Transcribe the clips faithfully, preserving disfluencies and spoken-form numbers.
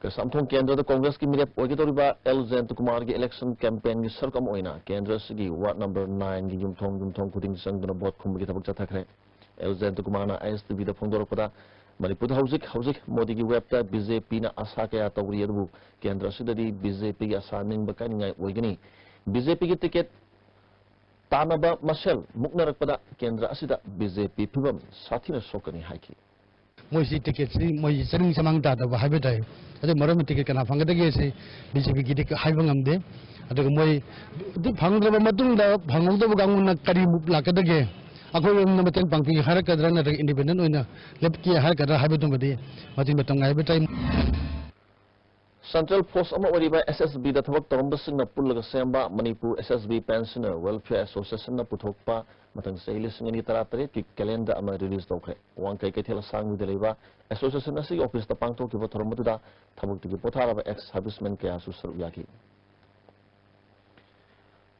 ꯀꯩꯁꯥꯝꯊꯣꯡ ꯀꯦꯟꯗ꯭ꯔꯗ ꯀꯣꯡꯒ꯭ꯔꯦꯁꯀꯤ ꯃꯤꯔꯦꯞ ꯑꯣꯏꯒꯗꯧꯔꯤꯕ L ꯖꯌꯟꯇꯀꯨꯃꯥꯔꯒꯤ election ꯀꯦꯝꯄꯦꯟꯒꯤ ꯁꯔꯨꯛ ꯑꯃ ꯑꯣꯏꯅ ꯀꯦꯟꯗ꯭ꯔ ꯑꯁꯤꯒꯤ ꯋꯥꯔꯗ ꯅꯝꯕꯔ ꯅꯥꯏꯟꯒꯤ ꯌꯨꯝꯊꯣꯡ ꯌꯨꯝꯊꯣꯡ ꯈꯨꯗꯤꯡ ꯆꯪꯗꯨꯅ ꯚꯣꯠ ꯈꯨꯝꯕꯒꯤ ꯊꯕꯛ ꯆꯠꯊꯈ꯭ꯔꯦ꯫ ꯑꯦꯜ ꯖꯌꯟꯇꯀꯨꯃꯥꯔꯅ ꯑꯥꯏ ꯑꯦꯁ ꯇꯤ ꯚꯤꯗ ꯐꯣꯡꯗꯣꯔꯛꯄꯗ, ꯃꯅꯤꯄꯨꯔꯗ ꯍꯧꯖꯤꯛ ꯍꯧꯖꯤꯛ ꯃꯣꯗꯤꯒꯤ ꯋꯦꯕꯇ ꯕꯤ ꯖꯦ ꯄꯤꯅ ꯑꯁꯥ ꯀꯌꯥ ꯇꯧꯔꯤ, ꯑꯗꯨꯕꯨ ꯀꯦꯟꯗ꯭ꯔ ꯑꯁꯤꯗꯗꯤ ꯕꯤ ꯖꯦ ꯄꯤꯒꯤ ꯑꯁꯥ ꯅꯤꯡꯕ ꯀꯥꯏꯅꯤꯡꯉꯥꯏ ꯑꯣꯏꯒꯅꯤ꯫ ꯕꯤ ꯖꯦ ꯄꯤꯒꯤ ꯇꯤꯀꯦꯠ ꯇꯥꯟꯅꯕ ꯃꯁꯦꯜ ꯃꯨꯛꯅꯔꯛꯄꯗ ꯀꯦꯟꯗ꯭ꯔ ꯑꯁꯤꯗ ꯕꯤ ꯖꯦ ꯄꯤ ꯐꯤꯕꯝ ꯁꯥꯊꯤꯅ ꯁꯣꯛꯀꯅꯤ ꯍꯥꯏꯈꯤ꯫ ꯃꯣꯏꯁꯤ ꯇꯤꯀꯦꯠꯁꯤ ꯃꯣꯏꯁꯤ ꯆꯥꯅꯤꯡ ꯆꯃꯥꯡ ꯇꯥꯗꯕ ꯍꯥꯏꯕ ꯇꯥꯏ꯫ ꯑꯗꯨ ꯃꯔꯝ ꯇꯤꯀꯦꯠ ꯀꯅꯥ ꯐꯪꯒꯗꯒꯦ ꯁꯤ ꯕꯤ ꯖꯦ ꯄꯤꯒꯤꯗꯤ ꯍꯥꯏꯕ ꯉꯝꯗꯦ꯫ ꯑꯗꯨꯒ ꯃꯣꯏ ꯑꯗꯨ ꯐꯪꯗ꯭ꯔꯕ ꯃꯇꯨꯡꯗ ꯐꯪꯍꯧꯗꯕ ꯀꯥꯡꯕꯨꯅ ꯀꯔꯤ ꯃꯨꯞ ꯂꯥꯛꯀꯗꯒꯦ? ꯑꯩꯈꯣꯏꯔꯣꯝꯅ ꯃꯇꯦꯡ ꯄꯥꯡꯕꯤꯒꯦ ꯍꯥꯏꯔꯛꯀꯗ꯭ꯔꯥ ꯅꯠꯇ꯭ꯔꯒ ꯏꯟꯗꯤꯄꯦꯟꯗꯦꯟ ꯑꯣꯏꯅ ꯂꯦꯞꯀꯦ ꯍꯥꯏꯔꯛꯀꯗ꯭ꯔꯥ ꯍꯥꯏꯕꯗꯨꯃꯗꯤ ꯃꯇꯝ ꯃꯇꯝ ꯉꯥꯏꯕ ꯇꯥꯏ꯫ ꯁꯦꯟꯇ꯭ꯔꯦꯜ ꯐꯣꯔꯁ ꯑꯃ ꯑꯣꯏꯔꯤꯕ ꯑꯦꯁ ꯑꯦꯁ ꯕꯤꯗ ꯊꯕꯛ ꯇꯧꯔꯝꯕꯁꯤꯡꯅ ꯄꯨꯜꯂꯒ ꯁꯦꯝꯕ ꯃꯅꯤꯄꯨꯔ ꯑꯦꯁ ꯑꯦꯁ ꯕꯤ ꯄꯦꯟꯁꯅꯔ ꯋꯦꯜꯐꯤꯌꯔ ꯑꯦꯁꯣꯁꯤꯌꯦꯁꯟꯅ ꯄꯨꯊꯣꯛꯄ ꯃꯊꯪ ꯆꯍꯤ ꯂꯤꯁꯤꯡ ꯑꯅꯤ ꯇꯔꯥꯇꯔꯦꯠꯀꯤ ꯀꯦꯂꯦꯟꯗꯔ ꯑꯃ ꯔꯤꯂꯤꯖ ꯇꯧꯈ꯭ꯔꯦ꯫ ꯋꯥꯡꯈꯩ ꯀꯩꯊꯦꯜ ꯑꯁꯥꯡꯕꯤꯗ ꯂꯩꯕ ꯑꯦꯁꯣꯁꯤꯌꯦꯁꯟ ꯑꯁꯤꯒꯤ ꯑꯣꯐꯤꯁꯇ ꯄꯥꯡꯊꯣꯛꯈꯤꯕ ꯊꯧꯔꯝ ꯑꯗꯨꯗ ꯊꯕꯛꯇꯒꯤ ꯄꯣꯊꯥꯔꯕ ꯑꯦꯛꯁ ꯁꯔꯚꯤꯁꯃꯦꯟ ꯀꯌꯥꯁꯨ ꯁꯔꯨꯛ ꯌꯥꯈꯤ꯫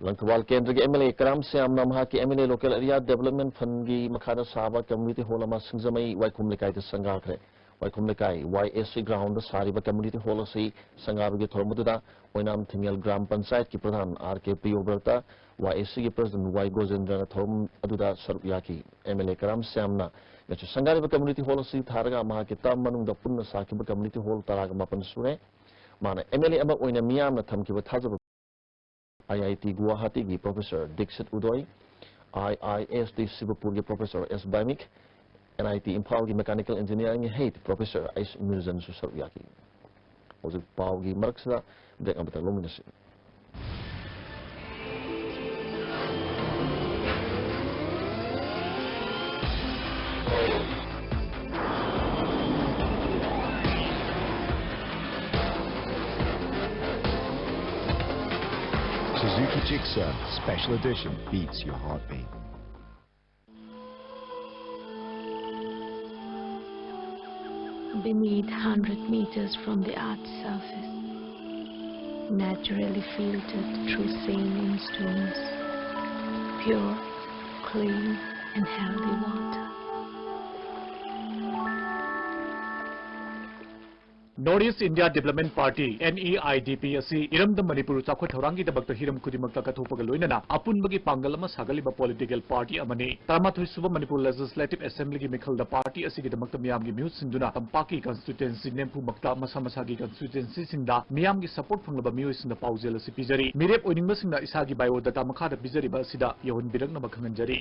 ꯂꯪꯊꯕꯥꯜ ꯀꯦꯟꯗ꯭ꯔꯒꯤ ꯑꯦꯝ ꯑꯦꯜ ꯑꯦ ꯀꯔꯥꯝ ꯁ꯭ꯌꯥꯝꯅ ꯃꯍꯥꯛꯀꯤ M L A local area development ꯐꯟꯒꯤ ꯃꯈꯥꯗ ꯁꯥꯕ ꯀꯝꯃ꯭ꯌꯨꯅꯤꯇꯤ ꯍꯣꯜ ꯑꯃ ꯁꯤꯡꯖꯃꯩ ꯋꯥꯏꯈꯣꯝ ꯂꯩꯀꯥꯏꯗ ꯁꯪꯒꯥꯈ꯭ꯔꯦ꯫ ꯋꯥꯏꯈꯣꯝ ꯂꯩꯀꯥꯏ ꯋꯥꯏ ꯑꯦ ꯁꯤ ꯒ꯭ꯔꯥꯎꯟꯗ ꯁꯥꯔꯤꯕ ꯀꯝꯃ꯭ꯌꯨꯅꯤꯇꯤ ꯍꯣꯜ ꯑꯁꯤ ꯁꯪꯒꯥꯕꯒꯤ ꯊꯧꯔꯝ ꯑꯗꯨꯗ ꯑꯣꯏꯅꯥꯝ ꯊꯤꯡꯉꯦꯜ ꯒ꯭ꯔꯥꯝ ꯄꯟꯆꯥꯌꯠꯀꯤ ꯄ꯭ꯔꯙꯥꯟ ꯑꯥꯔ ꯀꯦ ꯄ꯭ꯔꯤꯌꯣꯕ꯭ꯔꯇ, ꯋꯥꯏ ꯑꯦ ꯁꯤꯒꯤ ꯄ꯭ꯔꯁꯤꯗꯦꯟ ꯋꯥꯏ ꯒꯣꯖꯦꯟꯗ꯭ꯔꯅ ꯊꯧꯔꯝ ꯑꯗꯨꯗ ꯁꯔꯨꯛ ꯌꯥꯈꯤ꯫ ꯑꯦꯝ ꯑꯦꯜ ꯑꯦ ꯀꯔꯥꯝ ꯁ꯭ꯌꯥꯝꯅ ꯉꯁꯤ ꯁꯪꯒꯥꯔꯤꯕ ꯀꯝꯃ꯭ꯌꯨꯅꯤꯇꯤ ꯍꯣꯜ ꯑꯁꯤ ꯊꯥꯔꯒ ꯃꯍꯥꯛꯀꯤ ꯇꯔꯝ ꯃꯅꯨꯡꯗ ꯄꯨꯟꯅ ꯁꯥꯈꯤꯕ ꯀꯝꯃ꯭ꯌꯨꯅꯤꯇꯤ ꯍꯣꯜ ꯇꯔꯥꯒ ꯃꯥꯄꯟ ꯁꯨꯔꯦ꯫ ꯃꯥꯅ ꯑꯦꯝ ꯑꯦꯜ ꯑꯦ ꯑꯃ ꯑꯣꯏꯅ ꯃꯤꯌꯥꯝꯅ ꯊꯝꯈꯤꯕ ꯊꯥꯖꯕ ꯑꯥꯏ ꯑꯥꯏ ꯇꯤ ꯒꯨꯋꯥꯍꯥꯇꯤꯒꯤ professor Dixit Uday, I I S T ꯁꯤꯕꯄꯨꯔꯒꯤ professor S Bhaumik, N I T ꯏꯝꯐꯥꯜꯒꯤ ꯃꯦꯀꯥꯅꯤꯀꯦꯜ ꯏꯟꯖꯤꯅꯤꯌꯥꯔꯤꯡꯒꯤ ꯍꯦꯗ ꯄ꯭ꯔꯣꯐꯦꯁꯔ ꯑꯩꯆ ꯃꯤꯔꯖꯟꯁꯨ ꯁꯔꯨꯛ ꯌꯥꯈꯤ꯫ ꯍꯧꯖꯤꯛ ꯄꯥꯎꯒꯤ ꯃꯔꯛꯁꯤꯗ ꯕ꯭ꯔꯦꯛ ꯑꯃꯇ ꯂꯧꯃꯤꯟꯅꯁꯤ꯫ Suzuki Gixxer Special Edition beats your heartbeat. Beneath, hundred meters from the earth's surface, naturally filtered through saline stones, pure, clean, and healthy water. North East India Development Party, N E I D P, ꯑꯁꯤ ꯏꯔꯝꯗꯝ ꯃꯅꯤꯄꯨꯔ ꯆꯥꯎꯈꯠ ꯊꯧꯔꯥꯡꯒꯤꯗꯃꯛꯇ ꯍꯤꯔꯝ ꯈꯨꯗꯤꯡꯃꯛꯇ ꯀꯠꯊꯣꯛꯄꯒ ꯂꯣꯏꯅꯅ ꯑꯄꯨꯟꯕꯒꯤ ꯄꯥꯡꯒꯜ ꯑꯃ ꯁꯥꯒꯠꯂꯤꯕ political party ꯑꯃꯅꯤ꯫ ꯇꯔꯥꯃꯥꯊꯣꯏ ꯁꯨꯕ ꯃꯅꯤꯄꯨꯔ Legislative Assemblyꯒꯤ ꯃꯤꯈꯜꯗ party ꯑꯁꯤꯒꯤꯗꯃꯛꯇ ꯃꯤꯌꯥꯝꯒꯤ ꯃꯤꯍꯨꯠ ꯁꯤꯟꯗꯨꯅ ꯇꯝꯄꯥꯛꯀꯤ constituency ꯅꯤꯐꯨꯃꯛꯇ ꯃꯁꯥ ꯃꯁꯥꯒꯤ constituencyꯁꯤꯡꯗ ꯃꯤꯌꯥꯝꯒꯤ support ꯐꯪꯂꯕ ꯃꯤꯑꯣꯏꯁꯤꯡꯗ ꯄꯥꯎꯖꯦꯜ ꯑꯁꯤ ꯄꯤꯖꯔꯤ꯫ ꯃꯤꯔꯦꯞ ꯑꯣꯏꯅꯤꯡꯕꯁꯤꯡꯅ ꯏꯁꯥꯒꯤ biodata ꯃꯈꯥꯗ ꯄꯤꯖꯔꯤꯕ ꯑꯁꯤꯗ ꯌꯧꯍꯟꯕꯤꯔꯛꯅꯕ ꯈꯪꯍꯟꯖꯔꯤ꯫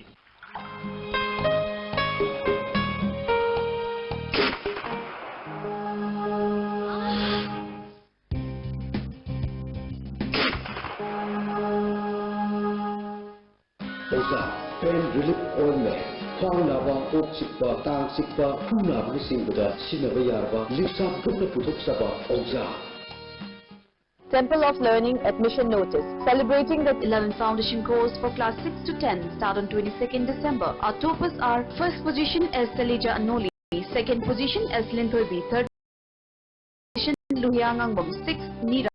ꯑꯣꯖꯥ, pain relief ointment, ꯈ꯭ꯋꯥꯡ ꯅꯥꯕ, ꯀꯣꯛ ꯆꯤꯛꯄ, ꯇꯥꯡ ꯆꯤꯛꯄ, ꯈꯨ ꯅꯥꯕꯅꯆꯤꯡꯕꯗ ꯁꯤꯖꯤꯟꯅꯕ ꯌꯥꯔꯕ ꯂꯤꯛꯁꯥꯞ ꯒ꯭ꯔꯨꯞꯅ ꯄꯨꯊꯣꯛꯆꯕ ꯑꯣꯖꯥ꯫ Temple of Learning admission notice. Celebrating the eleventh foundation course for class six to ten start on twenty-second December. Our toppers are first position as Salija Anoli, second position as Linthoibi, third position Luhia Ngangbam, sixth Nira.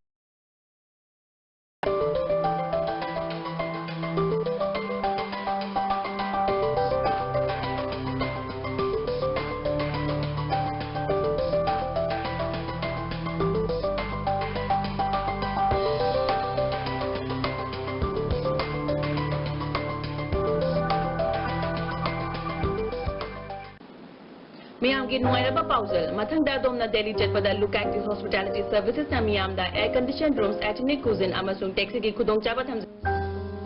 ꯃꯌꯥꯝꯒꯤ ꯅꯨꯡꯉꯥꯏꯔꯕ ꯄꯥꯎꯖꯦꯜ꯫ ꯃꯊꯪꯗ ꯑꯗꯣꯝꯅ ꯗꯦꯜꯂꯤ ꯆꯠꯄꯗ Look Active Hospitality Servicesꯅ ꯃꯤꯌꯥꯝꯗ air conditioned rooms, ethnic cuisine ꯑꯃꯁꯨꯡ taxiꯒꯤ ꯈꯨꯗꯣꯡꯆꯥꯕ ꯊꯝꯖꯩ꯫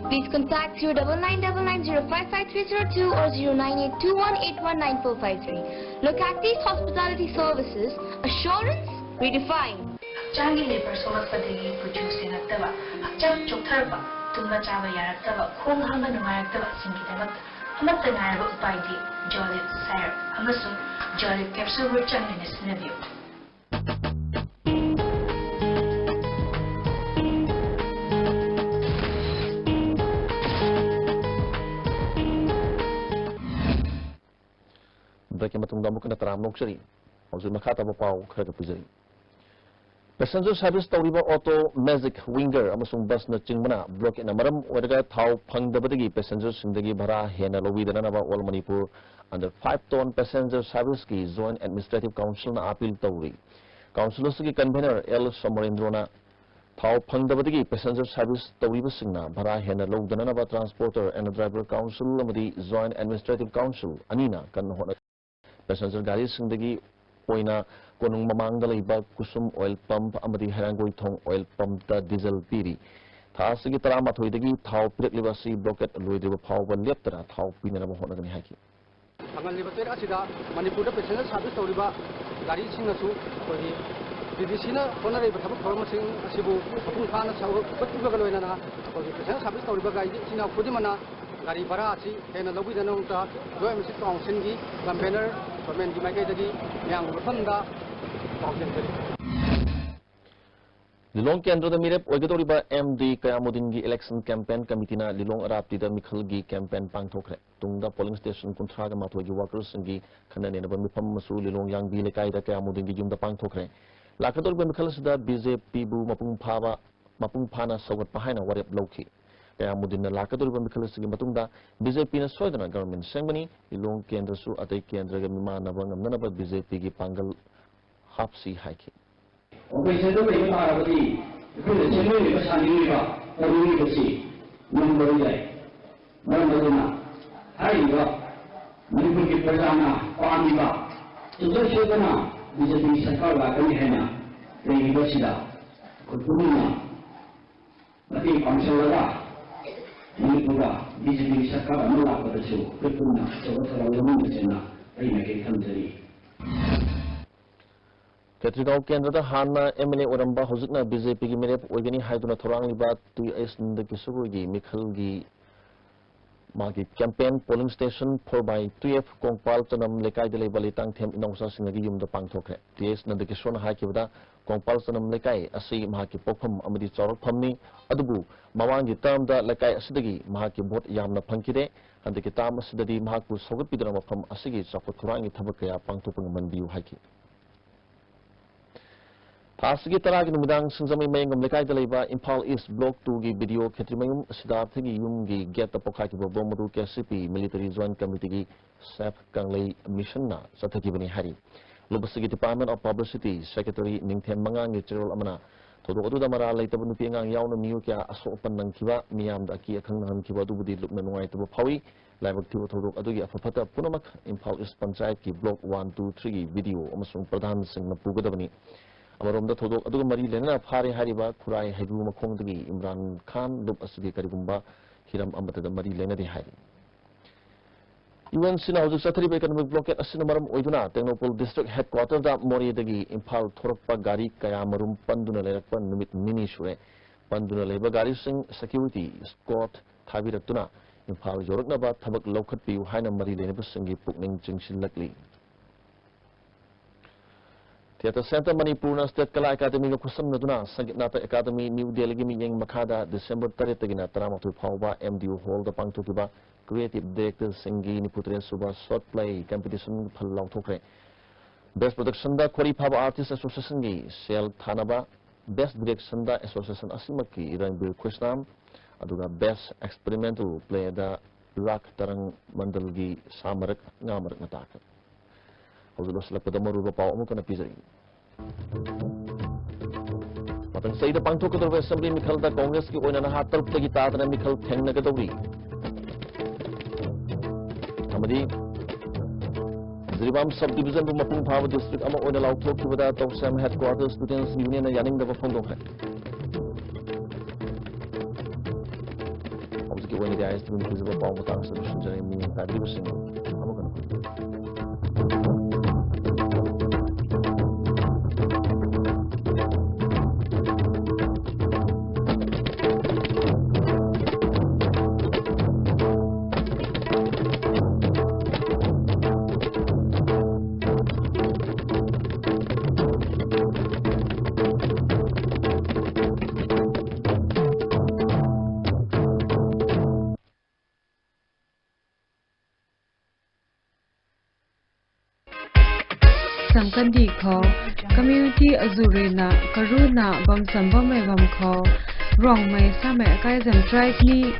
Please contact zero double nine double nine zero five five three zero two or zero nine eight two one eight one nine four five three. Look Active Hospitality Services, assurance redefined. ꯍꯛꯆꯥꯡꯒꯤ labour ꯁꯣꯛꯂꯛꯄꯗꯒꯤ ꯀꯨꯆꯨ ꯁꯦꯡꯂꯛꯇꯕ, ꯍꯛꯆꯥꯡ ꯆꯣꯛꯊꯔꯛꯄ, ꯇꯨꯝꯕ ꯆꯥꯕ ꯌꯥꯔꯛꯇꯕ, ꯈꯣꯡ ꯍꯥꯝꯕ ꯅꯨꯡꯉꯥꯏꯔꯛꯇꯕꯁꯤꯡꯒꯤꯗꯃꯛꯇ ꯑꯃꯠꯇ ꯉꯥꯏꯔꯕ ꯎꯄꯥꯏꯗꯤ Jolib Syrup ꯑꯃꯁꯨꯡ Jolib Capsule Root ꯆꯪꯗꯨꯅ ꯁꯤꯖꯤꯟꯅꯕꯤꯌꯨ꯫ Breakꯀꯤ ꯃꯇꯨꯡꯗ ꯑꯃꯨꯛ ꯍꯟꯅ ꯇꯔꯥꯝꯅ ꯑꯣꯛꯆꯔꯤ꯫ ꯍꯧꯖꯤꯛ ꯃꯈꯥ ꯇꯥꯕ ꯄꯥꯎ ꯈꯔꯒ ꯄꯤꯖꯔꯤ꯫ Passenger service ꯇꯧꯔꯤꯕ auto, magic, Winger ꯑꯃꯁꯨꯡ busꯅꯆꯤꯡꯕꯅ blockade ꯅ ꯃꯔꯝ ꯑꯣꯏꯔꯒ ꯊꯥꯎ ꯐꯪꯗꯕꯗꯒꯤ passengerꯁꯤꯡꯗꯒꯤ ꯚꯔꯥ ꯍꯦꯟꯅ ꯂꯧꯕꯤꯗꯅꯅꯕ All Manipur Under five Ton Passenger Serviceꯀꯤ Joint Administrative Councilꯅ appeal ꯇꯧꯔꯤ꯫ Council ꯑꯁꯤꯒꯤ convener ꯑꯦꯜ ꯁꯣꯃꯔꯦꯟꯗ꯭ꯔꯣꯅ ꯊꯥꯎ ꯐꯪꯗꯕꯗꯒꯤ passenger service ꯇꯧꯔꯤꯕꯁꯤꯡꯅ ꯚꯔꯥ ꯍꯦꯟꯅ ꯂꯧꯗꯅꯅꯕ Transporter and Driver Council ꯑꯃꯗꯤ Joint Administrative Council ꯑꯅꯤꯅ ꯀꯟꯅ ꯍꯣꯠꯅ passenger ꯒꯥꯔꯤꯁꯤꯡꯗꯒꯤ ꯑꯣꯏꯅ ꯀꯣꯅꯨꯡ ꯃꯃꯥꯡꯗ ꯂꯩꯕ ꯀꯨꯁꯨꯝ oil pump ꯑꯃꯗꯤ ꯍꯩꯔꯥꯡꯒꯣꯏꯊꯣꯡ oil pumpꯇ diesel ꯄꯤꯔꯤ꯫ ꯊꯥ ꯑꯁꯤꯒꯤ ꯇꯔꯥꯃꯥꯊꯣꯏꯗꯒꯤ ꯊꯥꯎ ꯄꯤꯔꯛꯂꯤꯕ ꯑꯁꯤ blockade ꯂꯣꯏꯗ꯭ꯔꯤꯕ ꯐꯥꯎꯕ ꯂꯦꯞꯇꯅ ꯊꯥꯎ ꯄꯤꯅꯅꯕ ꯍꯣꯠꯅꯒꯅꯤ ꯍꯥꯏꯈꯤ꯫ ꯐꯪꯍꯜꯂꯤꯕ ꯆꯩꯔꯥꯛ ꯑꯁꯤꯗ ꯃꯅꯤꯄꯨꯔꯗ passenger service ꯇꯧꯔꯤꯕ ꯒꯥꯔꯤꯁꯤꯡꯅꯁꯨ ꯑꯩꯈꯣꯏꯒꯤ ꯕꯤ ꯗꯤ ꯁꯤꯅ ꯍꯣꯠꯅꯔꯤꯕ ꯊꯕꯛ ꯊꯧꯔꯝꯁꯤꯡ ꯑꯁꯤꯕꯨ ꯃꯄꯨꯡ ꯐꯥꯅ ꯁꯔꯨꯛ ꯎꯠꯄꯤꯕꯒ ꯂꯣꯏꯅꯅ ꯑꯩꯈꯣꯏꯒꯤ passenger service ꯇꯧꯔꯤꯕ ꯒꯥꯔꯤ ꯏꯆꯤꯟ ꯏꯅꯥꯎ ꯈꯨꯗꯤꯡꯃꯛꯅ ꯒꯥꯔꯤ ꯚꯔꯥ ꯑꯁꯤ ꯍꯦꯟꯅ ꯂꯧꯕꯤꯗꯅꯕ Joint Municipal Councilꯒꯤ convener ꯒꯣꯔꯃꯦꯟꯒꯤ ꯃꯥꯏꯀꯩꯗꯒꯤ ꯃꯌꯥꯝꯒꯤ ꯃꯐꯝꯗ ꯄꯥꯎ ꯆꯦꯟꯖꯔꯤ꯫ ꯂꯤꯂꯣꯡ ꯀꯦꯟꯗ꯭ꯔꯗ ꯃꯤꯔꯦꯞ ꯑꯣꯏꯒꯗꯧꯔꯤꯕ ꯑꯦꯝ ꯗꯤ ꯀꯌꯥꯃꯨꯗꯤꯟꯒꯤ election campaign committeeꯅ ꯂꯤꯂꯣꯡ ꯑꯔꯥꯞꯇꯤꯗ ꯃꯤꯈꯜꯒꯤ campaign ꯄꯥꯡꯊꯣꯛꯈ꯭ꯔꯦ꯫ ꯇꯨꯡꯗ polling station ꯀꯨꯟꯊ꯭ꯔꯥꯒ ꯃꯥꯊꯣꯏꯒꯤ workerꯁꯤꯡꯒꯤ ꯈꯟꯅ ꯅꯩꯅꯕ ꯃꯤꯐꯝ ꯑꯃꯁꯨ ꯂꯤꯂꯣꯡ ꯌꯥꯡꯕꯤ ꯂꯩꯀꯥꯏꯗ ꯀꯌꯥꯃꯨꯗꯤꯟꯒꯤ ꯌꯨꯝꯗ ꯄꯥꯡꯊꯣꯛꯈ꯭ꯔꯦ꯫ ꯂꯥꯛꯀꯗꯧꯔꯤꯕ ꯃꯤꯈꯜ ꯑꯁꯤꯗ ꯕꯤ ꯖꯦ ꯄꯤꯕꯨ ꯃꯄꯨꯡ ꯐꯥꯕ, ꯃꯄꯨꯡ ꯐꯥꯅ ꯁꯧꯒꯠꯄ ꯍꯥꯏꯅ ꯋꯥꯔꯦꯞ ꯂꯧꯈꯤ꯫ ꯀꯌꯥꯃꯨꯗꯤꯟꯅ ꯂꯥꯛꯀꯗꯧꯔꯤꯕ ꯃꯤꯈꯜ ꯑꯁꯤꯒꯤ ꯃꯇꯨꯡꯗ ꯕꯤ ꯖꯦ ꯄꯤꯅ ꯁꯣꯏꯗꯅ government ꯁꯦꯝꯒꯅꯤ꯫ ꯂꯤꯂꯣꯡ ꯀꯦꯟꯗ꯭ꯔꯁꯨ ꯑꯇꯩ ꯀꯦꯟꯗ꯭ꯔꯒ ꯃꯤꯃꯥꯟꯅꯕ ꯉꯝꯅꯅꯕ ꯕꯤ ꯖꯦ ꯄꯤꯒꯤ ꯄꯥꯡꯒꯜ ꯍꯥꯞꯁꯤ ꯍꯥꯏꯈꯤ꯫ ꯑꯣꯄꯣꯖꯤꯁꯟꯗ ꯂꯩꯕ ꯇꯥꯔꯕꯗꯤ ꯑꯩꯈꯣꯏꯅ ꯁꯦꯝꯅꯤꯡꯂꯤꯕ, ꯁꯥꯅꯤꯡꯂꯤꯕ, ꯇꯧꯅꯤꯡꯂꯤꯕꯁꯤ ꯉꯝꯗꯕ ꯌꯥꯏ꯫ ꯃꯔꯝ ꯑꯗꯨꯅ ꯍꯥꯏꯔꯤꯕ ꯃꯅꯤꯄꯨꯔꯒꯤ ꯄ꯭ꯔꯖꯥꯅ ꯄꯥꯝꯃꯤꯕ ꯁꯨꯡꯁꯣꯏ ꯁꯣꯏꯗꯅ ꯕꯤ ꯖꯦ ꯄꯤ ꯁꯔꯀꯥꯔ ꯂꯥꯛꯀꯅꯤ ꯍꯥꯏꯅ ꯂꯩꯔꯤꯕꯁꯤꯗ ꯑꯩꯈꯣꯏ ꯄꯨꯝꯅꯃꯛ ꯃꯇꯦꯡ ꯄꯥꯡꯁꯤꯜꯂꯒ ꯃꯅꯤꯄꯨꯔꯗ ꯕꯤ ꯖꯦ ꯄꯤ ꯁꯔꯀꯥꯔ ꯑꯃ ꯂꯥꯛꯄꯗꯁꯨ ꯑꯩꯈꯣꯏ ꯄꯨꯟꯅ ꯑꯆꯧꯕ ꯊꯧꯗꯥꯡ ꯂꯧꯃꯤꯟꯅꯁꯦꯅ ꯑꯩ ꯃꯥꯏꯀꯩ ꯊꯝꯖꯔꯤ꯫ ꯈꯦꯇ꯭ꯔꯤꯒꯥꯎ ꯀꯦꯟꯗ꯭ꯔꯗ ꯍꯥꯟꯅ ꯑꯦꯝ ꯑꯦꯜ ꯑꯦ ꯑꯣꯏꯔꯝꯕ, ꯍꯧꯖꯤꯛꯅ ꯕꯤ ꯖꯦ ꯄꯤꯒꯤ ꯃꯤꯔꯦꯞ ꯑꯣꯏꯒꯅꯤ ꯍꯥꯏꯗꯨꯅ ꯊꯧꯔꯥꯡꯂꯤꯕ ꯇꯤ ꯑꯩꯆ ꯅꯟꯗꯀꯤꯁꯣꯔꯒꯤ ꯃꯤꯈꯜꯒꯤ ꯃꯥꯒꯤ campaign polling station four by twelve Kongpal ꯆꯅꯝ ꯂꯩꯀꯥꯏꯗ ꯂꯩꯕ ꯂꯩꯇꯥꯡꯊꯦꯝ ꯏꯅꯥꯎꯆꯥꯁꯤꯡꯒꯤ ꯌꯨꯝꯗ ꯄꯥꯡꯊꯣꯛꯈ꯭ꯔꯦ꯫ ꯇꯤ ꯑꯩꯆ ꯅꯟꯗꯀꯤꯁꯣꯔꯅ ꯍꯥꯏꯈꯤꯕꯗ, ꯀꯣꯡꯄꯥꯜ ꯆꯅꯝ ꯂꯩꯀꯥꯏ ꯑꯁꯤ ꯃꯍꯥꯛꯀꯤ ꯄꯣꯛꯐꯝ ꯑꯃꯗꯤ ꯆꯥꯎꯔꯛꯐꯝꯅꯤ꯫ ꯑꯗꯨꯕꯨ ꯃꯃꯥꯡꯒꯤ termꯗ ꯂꯩꯀꯥꯏ ꯑꯁꯤꯗꯒꯤ ꯃꯍꯥꯛꯀꯤ vote ꯌꯥꯝꯅ ꯐꯪꯈꯤꯗꯦ꯫ ꯍꯟꯗꯛꯀꯤ term ꯑꯁꯤꯗꯗꯤ ꯃꯍꯥꯛꯄꯨ ꯁꯧꯒꯠꯄꯤꯗꯨꯅ ꯃꯐꯝ ꯑꯁꯤꯒꯤ ꯆꯥꯎꯈꯠ ꯊꯧꯔꯥꯡꯒꯤ ꯊꯕꯛ ꯀꯌꯥ ꯄꯥꯡꯊꯣꯛꯄ ꯉꯝꯍꯟꯕꯤꯌꯨ ꯍꯥꯏꯈꯤ꯫ ꯊꯥ ꯑꯁꯤꯒꯤ ꯇꯔꯥꯒꯤ ꯅꯨꯃꯤꯗꯥꯡ ꯁꯤꯡꯖꯃꯩ ꯃꯌꯥꯡꯒꯝ ꯂꯩꯀꯥꯏꯗ ꯂꯩꯕ ꯏꯝꯐꯥꯜ East Block twoꯒꯤ ꯕꯤ ꯗꯤ ꯑꯣ ꯈꯦꯇ꯭ꯔꯤꯃꯌꯨꯝ ꯁꯤꯗꯥꯔꯊꯒꯤ ꯌꯨꯝꯒꯤ gateꯇ ꯄꯣꯈꯥꯏꯈꯤꯕ bomb ꯑꯗꯨ ꯀꯦ ꯁꯤ ꯄꯤ Military Joint Committeeꯒꯤ ꯁꯦꯐ ꯀꯪꯂꯩ ꯃꯤꯁꯟꯅ ꯆꯠꯊꯈꯤꯕꯅꯤ ꯍꯥꯏꯔꯤ꯫ ꯂꯨꯞ ꯑꯁꯤꯒꯤ Department of Publicity Secretary ꯅꯤꯡꯊꯦꯝ ꯃꯉꯥꯡꯒꯤ ꯆꯦꯔꯣꯜ ꯑꯃꯅ ꯊꯧꯗꯣꯛ ꯑꯗꯨꯗ ꯃꯔꯥꯜ ꯂꯩꯇꯕ ꯅꯨꯄꯤ ꯑꯉꯥꯡ ꯌꯥꯎꯅ ꯃꯤꯑꯣꯏ ꯀꯌꯥ ꯑꯁꯣꯛ ꯑꯄꯟ ꯅꯪꯈꯤꯕ, ꯃꯤꯌꯥꯝꯗ ꯑꯀꯤ ꯑꯈꯪ ꯅꯪꯍꯟꯈꯤꯕ ꯑꯗꯨꯕꯨꯗꯤ ꯂꯨꯞꯅ ꯅꯨꯡꯉꯥꯏꯇꯕ ꯐꯥꯎꯏ꯫ ꯂꯥꯏꯕꯛ ꯊꯤꯕ ꯊꯧꯗꯣꯛ ꯑꯗꯨꯒꯤ ꯑꯐ ꯐꯠꯇ ꯄꯨꯝꯅꯃꯛ ꯏꯝꯐꯥꯜ ꯏꯁ ꯄꯟꯆꯥꯌꯠꯀꯤ Block one, two, three ꯒꯤ BDO ꯑꯃꯁꯨꯡ ꯄ꯭ꯔꯙꯥꯟꯁꯤꯡꯅ ꯄꯨꯒꯗꯕꯅꯤ꯫ ꯑꯃꯔꯣꯝꯗ ꯊꯧꯗꯣꯛ ꯑꯗꯨꯒ ꯃꯔꯤ ꯂꯩꯅꯅ ꯐꯥꯔꯦ ꯍꯥꯏꯔꯤꯕ ꯈꯨꯔꯥꯏ ꯍꯩꯒ꯭ꯔꯨ ꯃꯈꯣꯡꯗꯒꯤ ꯏꯝꯔꯥꯟ ꯈꯥꯟ ꯂꯨꯞ ꯑꯁꯤꯗꯤ ꯀꯔꯤꯒꯨꯝꯕ ꯍꯤꯔꯝ ꯑꯃꯠꯇꯗ ꯃꯔꯤ ꯂꯩꯅꯗꯦ ꯍꯥꯏꯔꯤ꯫ UNCꯅ ꯍꯧꯖꯤꯛ ꯆꯠꯊꯔꯤꯕ economic blockade ꯑꯁꯤꯅ ꯃꯔꯝ ꯑꯣꯏꯗꯨꯅ ꯇꯦꯡꯅꯧꯄꯜ district headquarterꯗ ꯃꯣꯔꯦꯗꯒꯤ ꯏꯝꯐꯥꯜ ꯊꯣꯔꯛꯄ ꯒꯥꯔꯤ ꯀꯌꯥ ꯃꯔꯨꯝ ꯄꯟꯗꯨꯅ ꯂꯩꯔꯛꯄ ꯅꯨꯃꯤꯠ ꯅꯤꯅꯤ ꯁꯨꯔꯦ꯫ ꯄꯟꯗꯨꯅ ꯂꯩꯕ ꯒꯥꯔꯤꯁꯤꯡ security escort ꯊꯥꯕꯤꯔꯛꯇꯨꯅ ꯏꯝꯐꯥꯜ ꯌꯧꯔꯛꯅꯕ ꯊꯕꯛ ꯂꯧꯈꯠꯄꯤꯌꯨ ꯍꯥꯏꯅ ꯃꯔꯤ ꯂꯩꯅꯕꯁꯤꯡꯒꯤ ꯄꯨꯛꯅꯤꯡ ꯆꯤꯡꯁꯤꯜꯂꯛꯂꯤ꯫ Theatre Centre ꯃꯅꯤꯄꯨꯔꯅ State Kala Academyꯒ ꯈꯨꯠꯁꯝꯅꯗꯨꯅ Sangeet Natak academy new ꯗꯦꯜꯂꯤꯒꯤ ꯃꯤꯠꯌꯦꯡ ꯃꯈꯥꯗ December ꯇꯔꯦꯠꯇꯒꯤꯅ ꯇꯔꯥꯃꯥꯊꯣꯏ ꯐꯥꯎꯕ MDU Hallꯗ ꯄꯥꯡꯊꯣꯛꯈꯤꯕ Creative Directorꯁꯤꯡꯒꯤ ꯅꯤꯐꯨꯇꯔꯦꯠ ꯁꯨꯕ Short Play Competition ꯐꯜ ꯂꯥꯎꯊꯣꯛꯈ꯭ꯔꯦ꯫ Best Productionꯗ ꯈꯣꯔꯤ ꯐꯥꯕ Artist Associationꯒꯤ ꯁꯦꯜ ꯊꯥꯅꯕ, Best Directionꯗ Association ꯑꯁꯤꯃꯛꯀꯤ ꯔꯟꯕꯤꯔ ꯀ꯭ꯔꯤꯁꯅꯥꯝ, ꯑꯗꯨꯒ Best Experimental Playꯗ ꯔꯥꯛ ꯇꯔꯪ ꯃꯟꯗꯜꯒꯤ ꯁꯥ ꯃꯔꯛ, ꯉꯥ ꯃꯔꯛꯅ ꯇꯥꯈ꯭ꯔꯦ꯫ ꯍꯧꯖꯤꯛ ꯂꯣꯏꯁꯤꯜꯂꯛꯄꯗ ꯃꯔꯨꯑꯣꯏꯕ ꯄꯥꯎ ꯑꯃꯨꯛ ꯍꯟꯅ ꯄꯤꯖꯔꯤ꯫ ꯃꯊꯪ ꯆꯍꯤꯗ ꯄꯥꯡꯊꯣꯛꯀꯗꯧꯔꯤꯕ Assembly ꯃꯤꯈꯜꯗ Congressꯀꯤ ꯑꯣꯏꯅ ꯅꯍꯥ ꯇꯔꯨꯛꯇꯒꯤ ꯇꯥꯗꯅ ꯃꯤꯈꯜ ꯊꯦꯡꯅꯒꯗꯧꯔꯤ꯫ ꯑꯃꯗꯤ ꯖꯤꯔꯤꯕꯥꯝ Sub Divisionꯕꯨ ꯃꯄꯨꯡ ꯐꯥꯕ district ꯑꯃ ꯑꯣꯏꯅ ꯂꯥꯎꯊꯣꯛꯈꯤꯕꯗ ꯇꯧꯁꯦꯝ Headquarter Students Unionꯅ ꯌꯥꯅꯤꯡꯗꯕ ꯐꯣꯡꯗꯣꯛꯈ꯭ꯔꯦ꯫ ꯍꯧꯖꯤꯛꯀꯤ ꯑꯣꯏꯅꯗꯤ ISTVꯅ ꯄꯤꯖꯕ ꯄꯥꯎ ꯃꯇꯥꯡ ꯑꯁꯤꯗ ꯂꯣꯏꯁꯤꯟꯖꯔꯦ꯫ ꯃꯤꯠꯌꯦꯡ ꯇꯥꯕꯤꯔꯤꯕꯁꯤꯡ ꯑꯃꯨꯛ ꯍꯟꯅ ꯈꯨꯔꯨꯝꯖꯔꯤ꯫ Samkandi kho, community azurina karuna bamsam bamai bam kho, Rongmei Samei Akaizam tribe ni